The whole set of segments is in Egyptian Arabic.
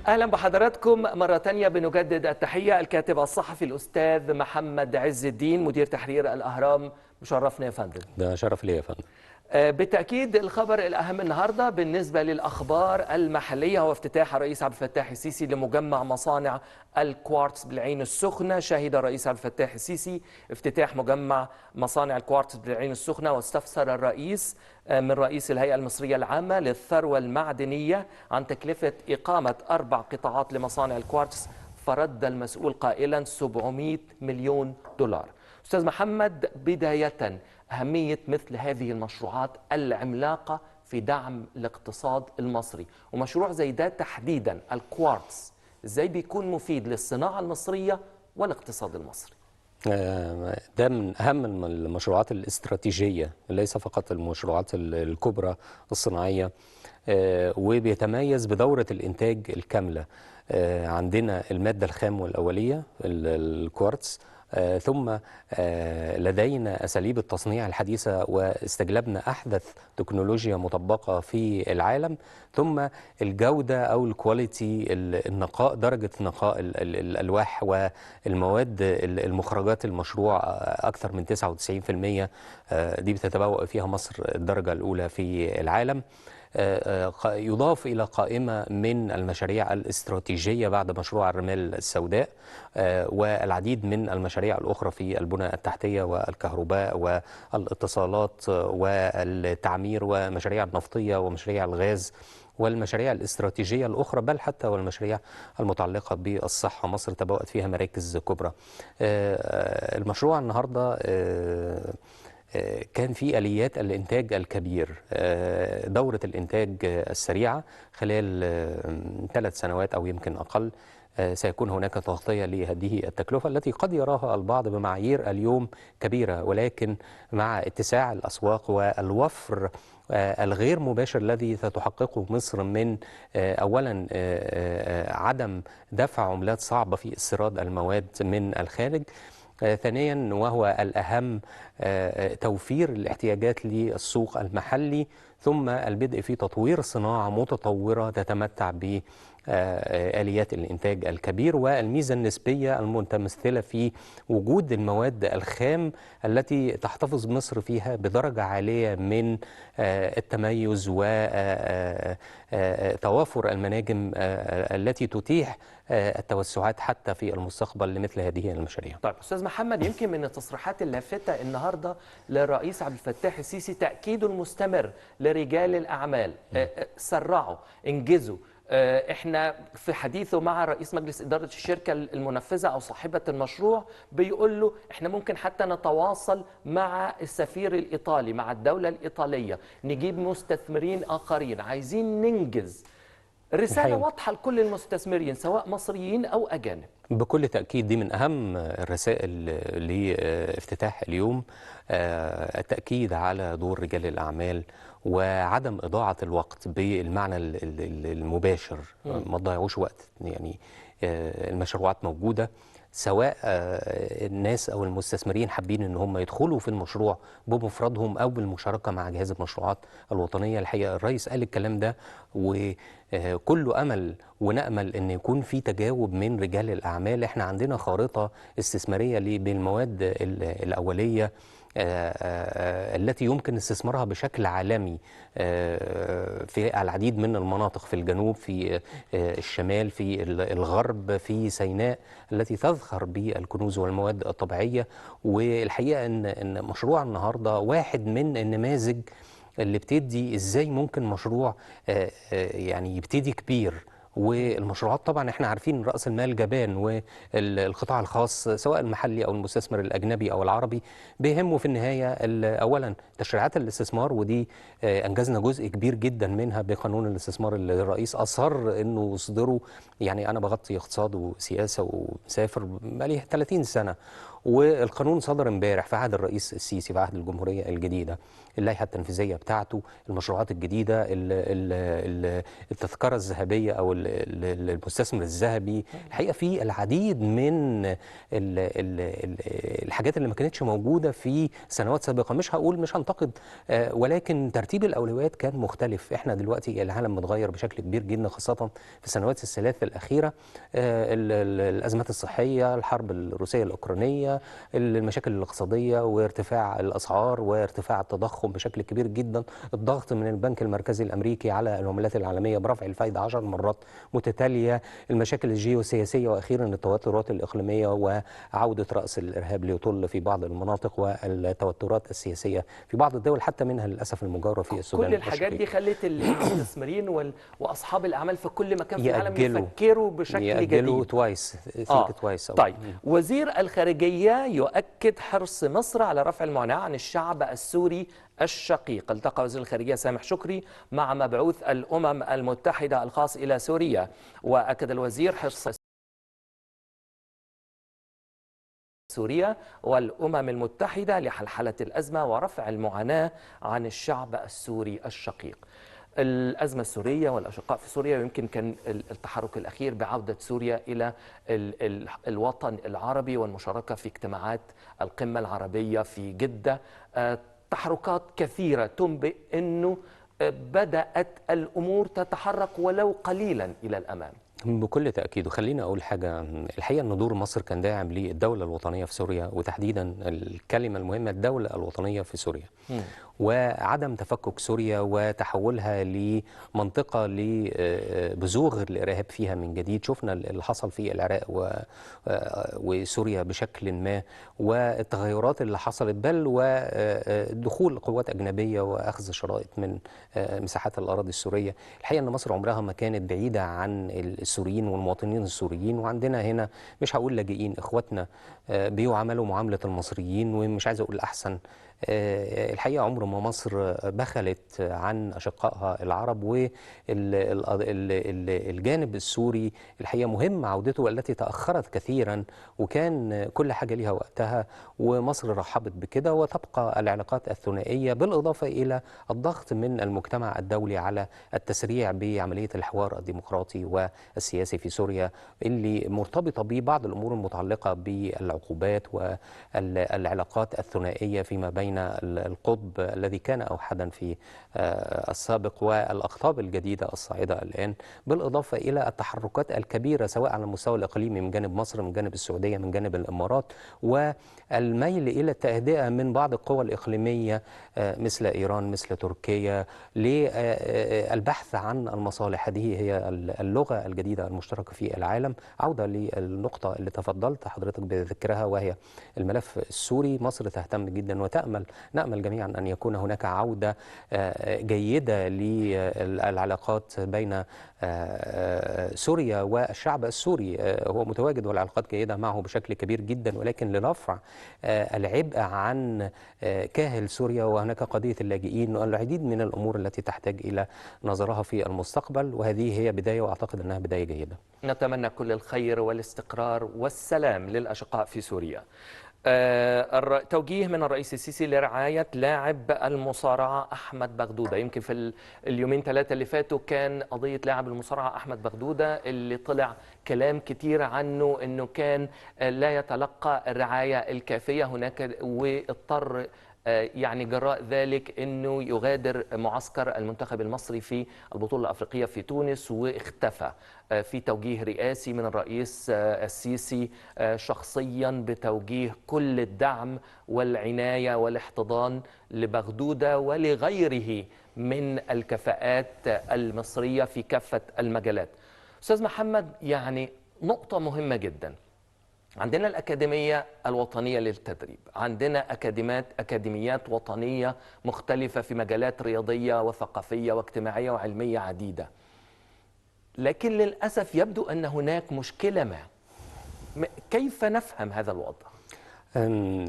أهلا بحضراتكم مرة تانية. بنجدد التحية الكاتب الصحفي الأستاذ محمد عز الدين مدير تحرير الأهرام، مشرفنا يا فندم. ده شرف ليا يا فندم. بالتأكيد الخبر الأهم النهاردة بالنسبة للأخبار المحلية هو افتتاح الرئيس عبد الفتاح السيسي لمجمع مصانع الكوارتز بالعين السخنة. شهد الرئيس عبد الفتاح السيسي افتتاح مجمع مصانع الكوارتز بالعين السخنة، واستفسر الرئيس من رئيس الهيئة المصرية العامة للثروة المعدنية عن تكلفة إقامة 4 قطاعات لمصانع الكوارتز، فرد المسؤول قائلا 700 مليون دولار. أستاذ محمد، بداية أهمية مثل هذه المشروعات العملاقة في دعم الاقتصاد المصري، ومشروع زي ده تحديدا الكوارتز، ازاي بيكون مفيد للصناعة المصرية والاقتصاد المصري؟ ده من أهم المشروعات الاستراتيجية، ليس فقط المشروعات الكبرى الصناعية، وبيتميز بدورة الإنتاج الكاملة. عندنا المادة الخام والأولية الكوارتز، ثم لدينا أساليب التصنيع الحديثة واستجلبنا أحدث تكنولوجيا مطبقة في العالم، ثم الجودة أو ال quality، النقاء، درجة نقاء الألواح والمواد المخرجات المشروع أكثر من 99%، دي بتتبوأ فيها مصر الدرجة الأولى في العالم. يضاف إلى قائمة من المشاريع الاستراتيجية بعد مشروع الرمال السوداء، والعديد من المشاريع الأخرى في البنى التحتية والكهرباء والاتصالات والتعمير ومشاريع النفطية ومشاريع الغاز والمشاريع الاستراتيجية الأخرى، بل حتى والمشاريع المتعلقة بالصحة مصر تبوأت فيها مراكز كبرى. المشروع النهاردة كان في آليات الإنتاج الكبير، دورة الإنتاج السريعة خلال 3 سنوات أو يمكن أقل، سيكون هناك تغطية لهذه التكلفة التي قد يراها البعض بمعايير اليوم كبيرة، ولكن مع اتساع الأسواق والوفر الغير مباشر الذي ستحققه مصر من أولا عدم دفع عملات صعبة في استيراد المواد من الخارج، ثانيا وهو الأهم توفير الاحتياجات للسوق المحلي، ثم البدء في تطوير صناعة متطورة تتمتع بآليات الإنتاج الكبير والميزة النسبية المتمثلة في وجود المواد الخام التي تحتفظ مصر فيها بدرجة عالية من التميز وتوافر المناجم التي تتيح التوسعات حتى في المستقبل لمثل هذه المشاريع. طيب أستاذ محمد، يمكن من التصريحات اللافتة النهاردة للرئيس عبد الفتاح السيسي تأكيده المستمر لرجال الأعمال، سرعوا، انجزوا. احنا في حديثه مع رئيس مجلس إدارة الشركة المنفذة أو صاحبة المشروع بيقول له احنا ممكن حتى نتواصل مع السفير الإيطالي، مع الدولة الإيطالية، نجيب مستثمرين آخرين، عايزين ننجز. رسالة واضحة لكل المستثمرين سواء مصريين أو أجانب. بكل تأكيد دي من أهم الرسائل لافتتاح اليوم، التأكيد على دور رجال الأعمال وعدم إضاعة الوقت بالمعنى المباشر، ما تضيعوش وقت، يعني المشروعات موجودة، سواء الناس أو المستثمرين حابين إن هم يدخلوا في المشروع بمفردهم أو بالمشاركة مع جهاز المشروعات الوطنية. الحقيقة الرئيس قال الكلام ده وكله أمل، ونأمل إن يكون في تجاوب من رجال الأعمال. إحنا عندنا خارطة استثمارية بالمواد الأولية التي يمكن استثمارها بشكل عالمي في العديد من المناطق، في الجنوب، في الشمال، في الغرب، في سيناء التي تزخر بالكنوز والمواد الطبيعية. والحقيقة إن مشروع النهاردة واحد من النماذج اللي بتدي إزاي ممكن مشروع يعني يبتدي كبير. والمشروعات طبعا احنا عارفين رأس المال جبان، والقطاع الخاص سواء المحلي او المستثمر الاجنبي او العربي بيهمه في النهاية اولا تشريعات الاستثمار، ودي انجزنا جزء كبير جدا منها بقانون الاستثمار اللي الرئيس اصر انه يصدره. يعني انا بغطي اقتصاد وسياسة ومسافر بقالي 30 سنة، والقانون صدر امبارح في عهد الرئيس السيسي، في عهد الجمهورية الجديدة، اللائحة التنفيذية بتاعته، المشروعات الجديدة، التذكرة الذهبية أو المستثمر الذهبي. الحقيقة في العديد من الحاجات اللي ما كانتش موجودة في سنوات سابقة. مش هقول مش هنتقد، ولكن ترتيب الأولويات كان مختلف. احنا دلوقتي العالم متغير بشكل كبير جدا، خاصة في السنوات الثلاث الأخيرة، الأزمات الصحية، الحرب الروسية الأوكرانية، المشاكل الاقتصادية وارتفاع الأسعار وارتفاع التضخم بشكل كبير جدا، الضغط من البنك المركزي الأمريكي على العملات العالمية برفع الفائدة 10 مرات متتالية، المشاكل الجيوسياسية، وأخيرا التوترات الإقليمية وعودة رأس الإرهاب ليطل في بعض المناطق، والتوترات السياسية في بعض الدول حتى منها للأسف المجاورة في السودان. كل الحاجات دي خلت المستثمرين وأصحاب الأعمال في كل مكان في العالم يفكروا بشكل جديد، يأجلوا twice. twice. طيب، وزير الخارجية يؤكد حرص مصر على رفع المعاناة عن الشعب السوري الشقيق. التقى وزير الخارجية سامح شكري مع مبعوث الأمم المتحدة الخاص إلى سوريا، وأكد الوزير حرص سوريا والأمم المتحدة لحلحلة الأزمة ورفع المعاناة عن الشعب السوري الشقيق. الأزمة السورية والأشقاء في سوريا، ويمكن كان التحرك الأخير بعودة سوريا إلى الوطن العربي والمشاركة في اجتماعات القمة العربية في جدة. تحركات كثيرة تنبئ أنه بدأت الأمور تتحرك ولو قليلا إلى الأمام. بكل تأكيد. وخلينا أقول حاجة، الحقيقة أن دور مصر كان داعم للدولة الوطنية في سوريا، وتحديدا الكلمة المهمة الدولة الوطنية في سوريا، وعدم تفكك سوريا وتحولها لمنطقة لبزوغ الإرهاب فيها من جديد. شفنا اللي حصل في العراق وسوريا بشكل ما، والتغيرات اللي حصلت، بل ودخول قوات أجنبية وأخذ شرائط من مساحات الأراضي السورية. الحقيقة أن مصر عمرها ما كانت بعيدة عن السوريين والمواطنين السوريين، وعندنا هنا مش هقول لاجئين، إخواتنا بيعاملوا معاملة المصريين، ومش عايز أقول أحسن. الحقيقة عمر ما مصر بخلت عن أشقائها العرب، والجانب السوري الحقيقة مهم عودته، والتي تأخرت كثيرا، وكان كل حاجة ليها وقتها، ومصر رحبت بكده. وتبقى العلاقات الثنائية، بالإضافة إلى الضغط من المجتمع الدولي على التسريع بعملية الحوار الديمقراطي والسياسي في سوريا، اللي مرتبطة ببعض الأمور المتعلقة بالعقوبات والعلاقات الثنائية فيما بين القطب الذي كان أوحدا في السابق والأقطاب الجديدة الصاعدة الآن، بالإضافة إلى التحركات الكبيرة سواء على المستوى الإقليمي من جانب مصر، من جانب السعودية، من جانب الإمارات، والميل إلى التهدئة من بعض القوى الإقليمية مثل إيران، مثل تركيا، للبحث عن المصالح. هذه هي اللغة الجديدة المشتركة في العالم. عودة للنقطة اللي تفضلت حضرتك بذكرها، وهي الملف السوري. مصر تهتم جدا، وتأمل، نأمل جميعا أن يكون هناك عودة جيدة للعلاقات بين سوريا والشعب السوري. هو متواجد والعلاقات جيدة معه بشكل كبير جدا، ولكن لرفع العبء عن كاهل سوريا، وهناك قضية اللاجئين والعديد من الأمور التي تحتاج إلى نظرها في المستقبل، وهذه هي بداية، وأعتقد أنها بداية جيدة. نتمنى كل الخير والاستقرار والسلام للأشقاء في سوريا. توجيه من الرئيس السيسي لرعاية لاعب المصارعة أحمد بغدودة. يمكن في اليومين ثلاثة اللي فاتوا كان قضية لاعب المصارعة أحمد بغدودة اللي طلع كلام كتير عنه أنه كان لا يتلقى الرعاية الكافية هناك، واضطر يعني جراء ذلك أنه يغادر معسكر المنتخب المصري في البطولة الأفريقية في تونس واختفى. في توجيه رئاسي من الرئيس السيسي شخصيا بتوجيه كل الدعم والعناية والاحتضان لبغدودة ولغيره من الكفاءات المصرية في كافة المجالات. أستاذ محمد، يعني نقطة مهمة جدا، عندنا الأكاديمية الوطنية للتدريب، عندنا أكاديميات وطنية مختلفة في مجالات رياضية وثقافية واجتماعية وعلمية عديدة، لكن للأسف يبدو أن هناك مشكلة ما. كيف نفهم هذا الوضع؟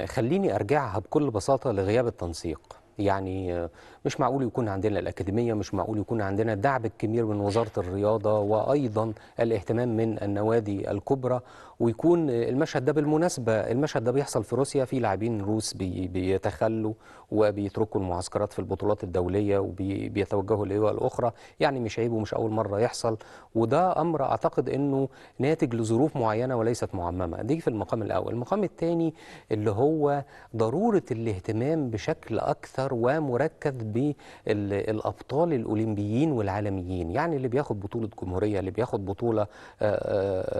خليني أرجعها بكل بساطة لغياب التنسيق. يعني مش معقول يكون عندنا الأكاديمية، مش معقول يكون عندنا الدعم الكبير من وزارة الرياضة وأيضا الاهتمام من النوادي الكبرى، ويكون المشهد ده، بالمناسبة المشهد ده بيحصل في روسيا، في لاعبين روس بيتخلوا وبيتركوا المعسكرات في البطولات الدولية وبيتوجهوا لدول أخرى، يعني مش عيب ومش أول مرة يحصل، وده أمر أعتقد أنه ناتج لظروف معينة وليست معممة. دي في المقام الأول. المقام الثاني اللي هو ضرورة الاهتمام بشكل أكثر ومركز بالأبطال الأولمبيين والعالميين، يعني اللي بياخد بطولة جمهورية، اللي بياخد بطولة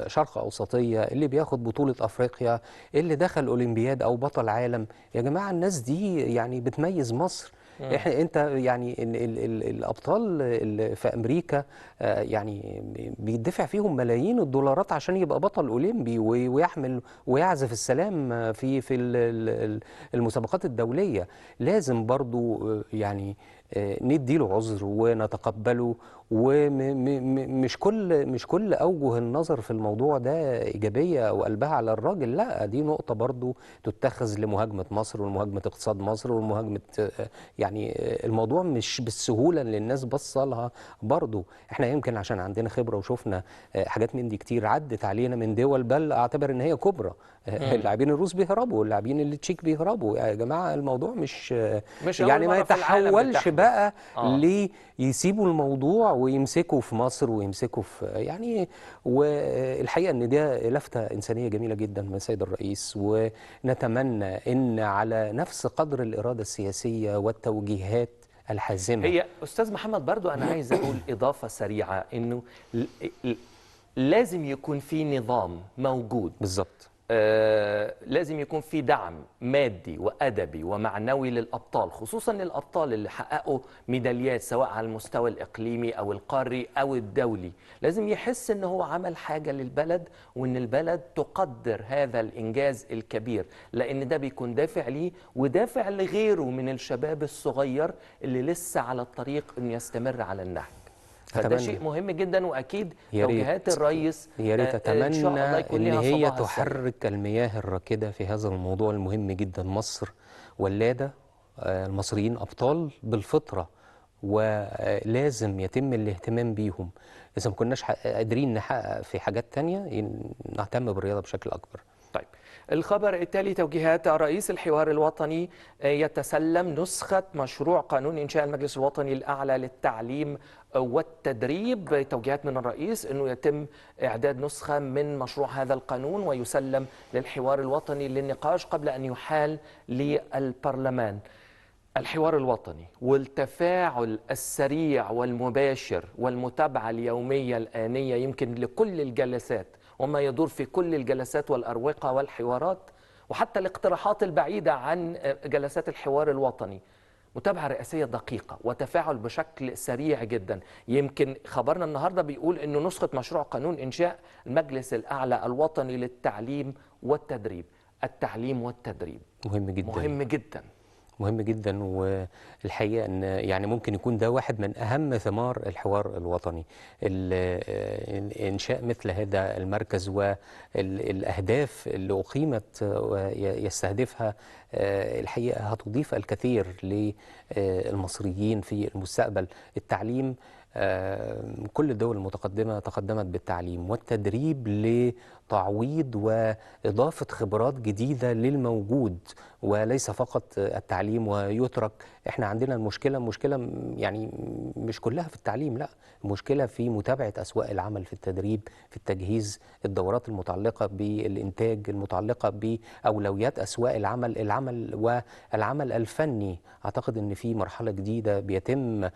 شرق أوسطية، اللي بياخد بطولة أفريقيا، اللي دخل أولمبياد أو بطل عالم. يا جماعة الناس دي يعني بتميز مصر. احنا انت يعني ال ال ال الابطال اللي في امريكا يعني بيدفع فيهم ملايين الدولارات عشان يبقى بطل اولمبي ويحمل ويعزف السلام في المسابقات الدولية. لازم برضو يعني ندي له عذر ونتقبله، ومش كل مش كل اوجه النظر في الموضوع ده ايجابية او قلبها على الراجل، لا، دي نقطة برضو تتخذ لمهاجمة مصر ومهاجمه اقتصاد مصر ومهاجمه، يعني الموضوع مش بالسهولة اللي الناس بصلها. برضو احنا يمكن عشان عندنا خبره وشفنا حاجات من دي كتير عدت علينا من دول، بل اعتبر ان هي كبرى. اللاعبين الروس بيهربوا، اللاعبين التشيك بيهربوا، يا جماعة الموضوع مش يعني ما يتحولش بقى ليه يسيبوا الموضوع ويمسكوا في مصر ويمسكوا في يعني. والحقيقة ان ده لفته انسانيه جميلة جدا من السيد الرئيس، ونتمنى ان على نفس قدر الارادة السياسية والتوجيهات الحازمه. هي استاذ محمد برضو انا عايز اقول اضافه سريعة، انه لازم يكون في نظام موجود بالظبط، لازم يكون في دعم مادي وأدبي ومعنوي للأبطال، خصوصا للأبطال اللي حققوا ميداليات سواء على المستوى الإقليمي أو القاري أو الدولي. لازم يحس إن هو عمل حاجة للبلد وإن البلد تقدر هذا الإنجاز الكبير، لأن ده بيكون دافع ليه ودافع لغيره من الشباب الصغير اللي لسه على الطريق إنه يستمر على النهج. فده شيء مهم جدا، واكيد توجيهات الرئيس يا ريت اتمنى ان هي تحرك المياه الراكده في هذا الموضوع المهم جدا. مصر ولاده، المصريين ابطال بالفطرة، ولازم يتم الاهتمام بيهم. اذا ما كناش قادرين نحقق في حاجات تانية نهتم بالرياضة بشكل اكبر. طيب، الخبر التالي توجيهات رئيس الحوار الوطني يتسلم نسخة مشروع قانون إنشاء المجلس الوطني الأعلى للتعليم والتدريب. توجيهات من الرئيس أنه يتم إعداد نسخة من مشروع هذا القانون ويسلم للحوار الوطني للنقاش قبل أن يحال للبرلمان. الحوار الوطني والتفاعل السريع والمباشر والمتابعة اليومية الآنية يمكن لكل الجلسات وما يدور في كل الجلسات والأروقة والحوارات وحتى الاقتراحات البعيدة عن جلسات الحوار الوطني، متابعة رئاسية دقيقة وتفاعل بشكل سريع جدا. يمكن خبرنا النهاردة بيقول أنه نسخة مشروع قانون إنشاء المجلس الأعلى الوطني للتعليم والتدريب. التعليم والتدريب مهم جدا، مهم جدا، مهم جدا. والحقيقة ان يعني ممكن يكون ده واحد من اهم ثمار الحوار الوطني، انشاء مثل هذا المركز والاهداف اللي اقيمت ويستهدفها الحقيقة هتضيف الكثير للمصريين في المستقبل. التعليم، كل الدول المتقدمة تقدمت بالتعليم والتدريب لتعويض وإضافة خبرات جديدة للموجود، وليس فقط التعليم ويترك. احنا عندنا المشكلة مشكلة يعني مش كلها في التعليم، لا، المشكلة في متابعة أسواق العمل، في التدريب، في التجهيز، الدورات المتعلقة بالإنتاج، المتعلقة بأولويات أسواق العمل، العمل والعمل الفني. أعتقد أن في مرحلة جديدة بيتم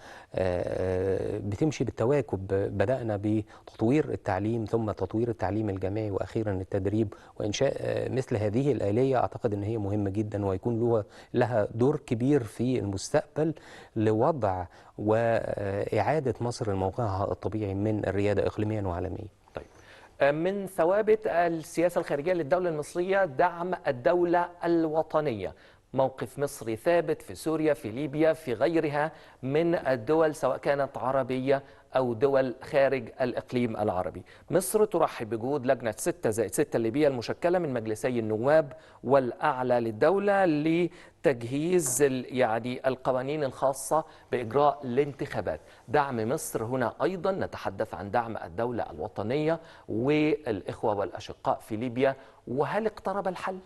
بتمشي بالتواكب. بدأنا بتطوير التعليم ثم تطوير التعليم الجامعي وأخيرا التدريب وإنشاء مثل هذه الآلية. أعتقد أن هي مهمة جدا ويكون لها دور كبير في المستقبل لوضع وإعادة مصر لموقعها الطبيعي من الريادة إقليميا وعالميا. طيب، من ثوابت السياسة الخارجية للدولة المصرية دعم الدولة الوطنية. موقف مصري ثابت في سوريا، في ليبيا، في غيرها من الدول سواء كانت عربية أو دول خارج الإقليم العربي. مصر ترحب بجهود لجنة 6+6 الليبية المشكلة من مجلسي النواب والأعلى للدولة لتجهيز يعني القوانين الخاصة بإجراء الانتخابات. دعم مصر هنا أيضا نتحدث عن دعم الدولة الوطنية والإخوة والأشقاء في ليبيا، وهل اقترب الحل؟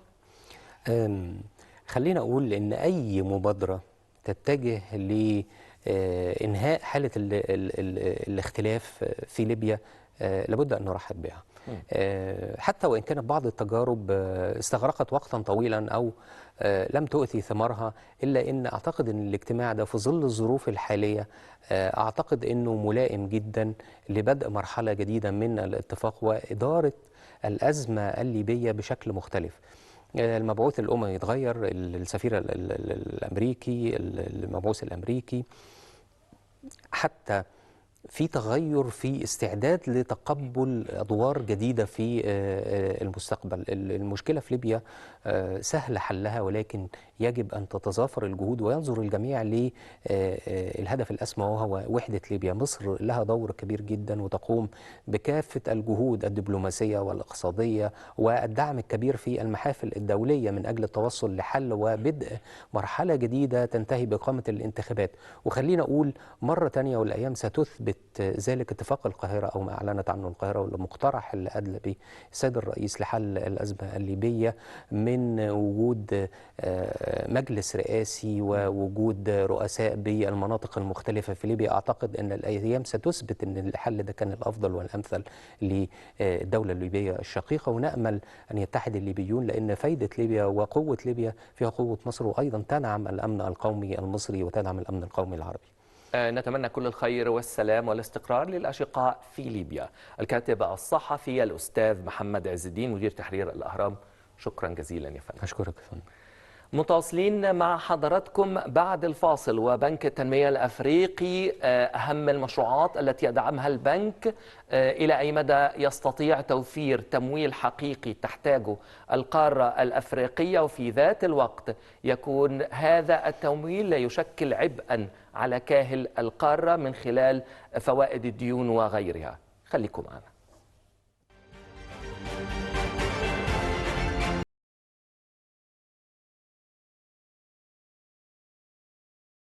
خلينا أقول إن أي مبادرة تتجه لإنهاء حالة ال ال ال الاختلاف في ليبيا لابد أن نرحب بها، حتى وإن كانت بعض التجارب استغرقت وقتا طويلا أو لم تؤتي ثمارها، إلا أن أعتقد أن الاجتماع ده في ظل الظروف الحالية أعتقد أنه ملائم جدا لبدء مرحلة جديدة من الاتفاق وإدارة الأزمة الليبية بشكل مختلف. المبعوث الأممي يتغير، السفير الأمريكي، المبعوث الأمريكي، حتى في تغير في استعداد لتقبل أدوار جديدة في المستقبل. المشكلة في ليبيا سهل حلها، ولكن يجب أن تتظافر الجهود وينظر الجميع للهدف الأسمى وهو وحدة ليبيا. مصر لها دور كبير جدا وتقوم بكافة الجهود الدبلوماسية والاقتصادية والدعم الكبير في المحافل الدولية من أجل التوصل لحل وبدء مرحلة جديدة تنتهي بإقامة الانتخابات. وخلينا أقول مرة تانية، والأيام ستثبت ذلك، اتفاق القاهرة أو ما أعلنت عنه القاهرة والمقترح اللي أدلى به السيد الرئيس لحل الأزمة الليبية من وجود مجلس رئاسي ووجود رؤساء بالمناطق المختلفة في ليبيا. أعتقد أن الأيام ستثبت أن الحل ده كان الأفضل والأمثل للدولة الليبية الشقيقة، ونأمل أن يتحد الليبيون، لأن فايدة ليبيا وقوة ليبيا فيها قوة مصر، وأيضا تدعم الأمن القومي المصري وتدعم الأمن القومي العربي. نتمنى كل الخير والسلام والاستقرار للأشقاء في ليبيا. الكاتب الصحفي الأستاذ محمد عز الدين مدير تحرير الأهرام، شكرا جزيلا يا فندم. أشكرك يا فندم. متواصلين مع حضراتكم بعد الفاصل. وبنك التنمية الأفريقي، أهم المشروعات التي يدعمها البنك، إلى أي مدى يستطيع توفير تمويل حقيقي تحتاجه القارة الأفريقية، وفي ذات الوقت يكون هذا التمويل لا يشكل عبئا على كاهل القارة من خلال فوائد الديون وغيرها. خليكم معنا.